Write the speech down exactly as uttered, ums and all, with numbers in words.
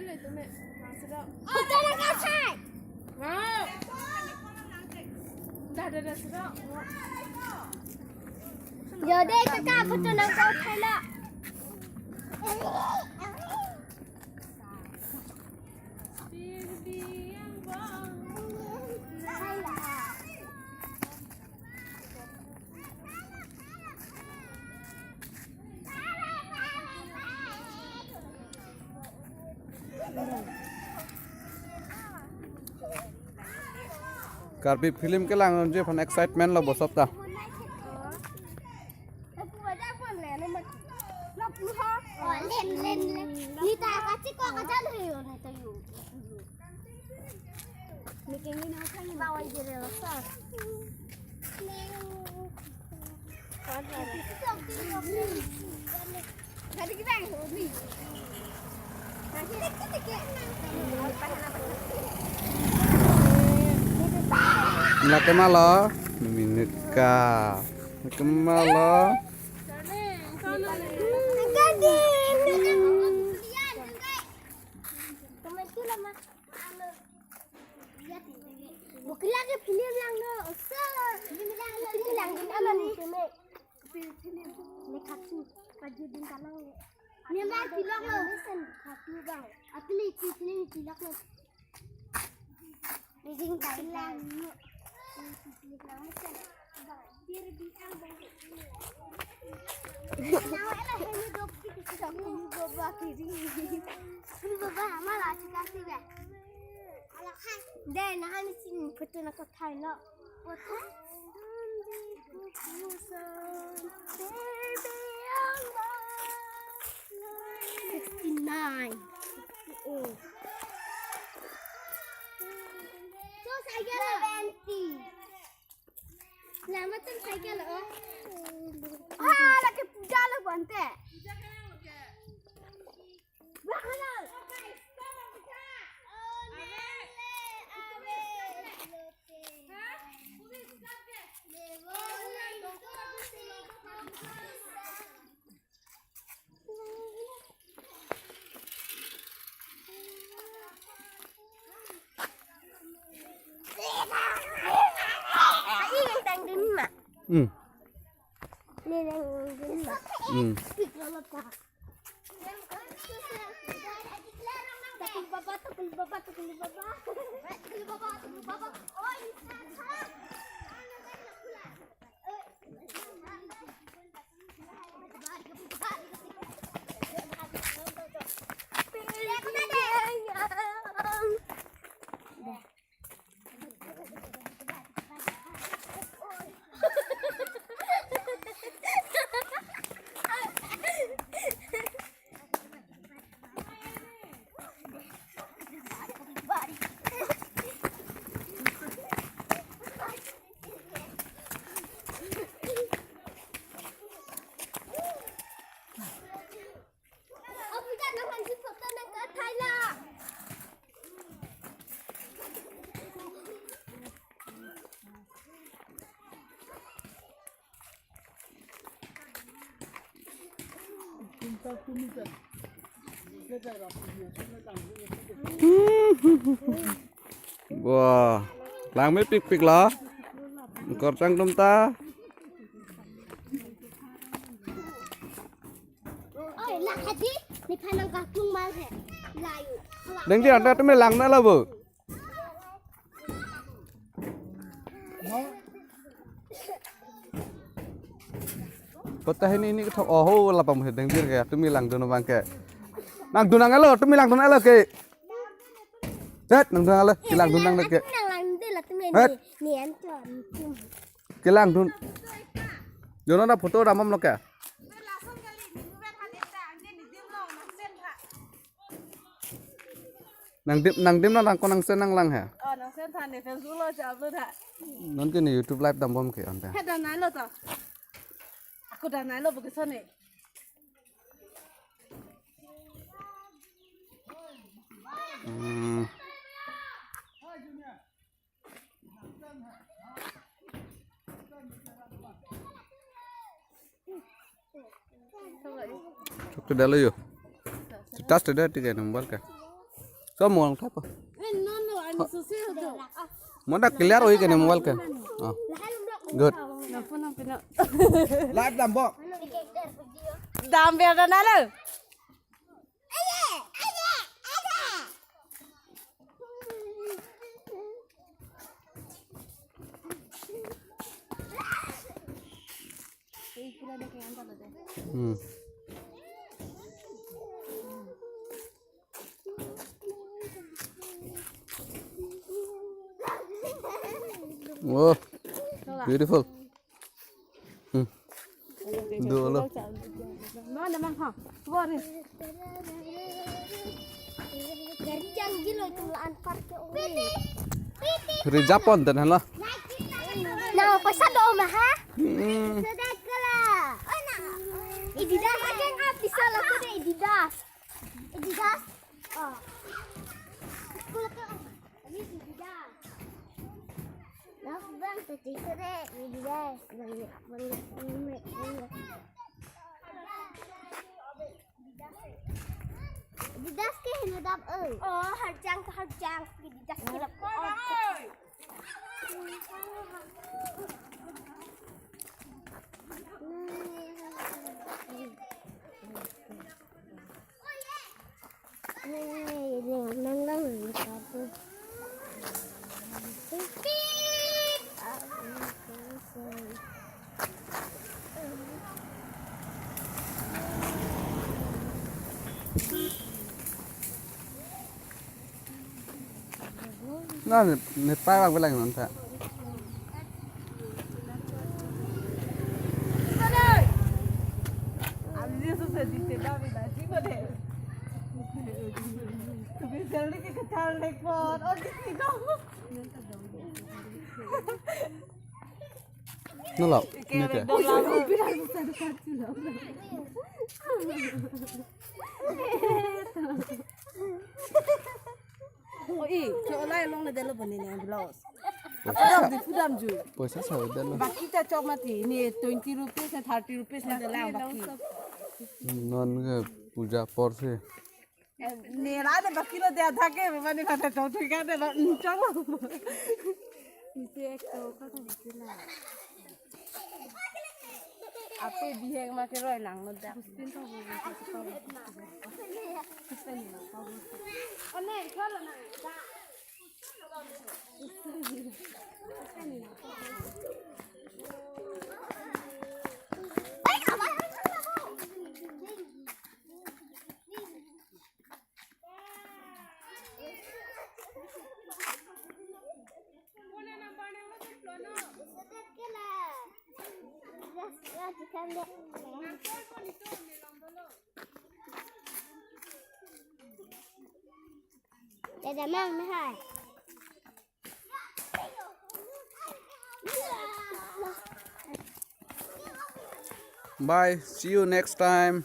Photo nangkethai. Yo dei kaka, photo nangkethai lo. Karbi film kelang je phan excitement lo bosok ta. Len, len, len. Nita kachiklo kajal he yo, nita yo. Nake ma lo, minute ka. Nake ma lo. Bukila ke film langnon, oso. Film langnon, film langnon, aman ni. Film, film. Lekha tu, pajudin kalang le. Ni ma pilok lo. Sen khatu bang. Atli film pilok lo. Ni jing kalang. Film langnon sen. Dei, lahan si photo nangkethai lo. Sixty-nine. Seventy. Lama tu cycle, oh. Ah, lagi puja lo, Bante. Hmm. Hmm. Wah, langmepikpik lo. Korchang tum ta. Oi, la hadi, ni phanang katung mal he. Layu. Dengdi anta tumi langna la bo. Kota ini ini kethok oho lapam he dengdi ke tumi langdun abang ke. Langdun nang alo, tumi langdun alo ke. Het, langdun alo, langdun nang ke. Nang langdun la tumi. Het. Ni, ni anton. Kelangdun. Jono na photo damam lo ke. Nangdim, nangdim na nangko nangsen nanglang he. Oh, nangsen tha ne Facebook lo ja upload tha. Non ke ne YouTube live dambom ke anta. He danai lo to. Ako danai lo bukisone. Hmm. Chok tu dalo yo. Status tu dah tiga nombor ka. Tom mo lang thapo. Eh, no, no, ano susi ho to. Mo ta clear oi kene mobile ke. Oh. Good. Live dam bo. Dam biar dan alo. Hmm. Wow, beautiful. Hmm. Dolo. Mana mang ha? Bore. Dari jang gilo itu laan park ke uli. Reserve pon dan hala. Nah, paisa do mah ha? Hmm. Sudah kala. Oh, nah. Adidas aja nggak bisa lah, sudah Adidas. Adidas. Oh. Sekolah ke ini Adidas. Nah, bang, tadi kere Adidas. Bang, bang, bang, bang. Adidas ke hina dap, eh. Oh, harjang ke harjang. Adidas ke dap. Oh. Na ne, ne pa lang lang non ta. Nolak, nete. Oh, i, ke olai long le delo bani ne blouse. Poisa, di pudam ju. Poisa sa delo. Baki ta chok mati, ne twenty rupees ne thirty rupees ne dela baki. Non ke puja apor si. Ne ra de baki lo de adha ke, mane kata chok thik ke de lo, chok. Isi ek to kata dikila. Ape bihek ma keroi lang lo dak. Dada mang na hai. Bye, see you next time.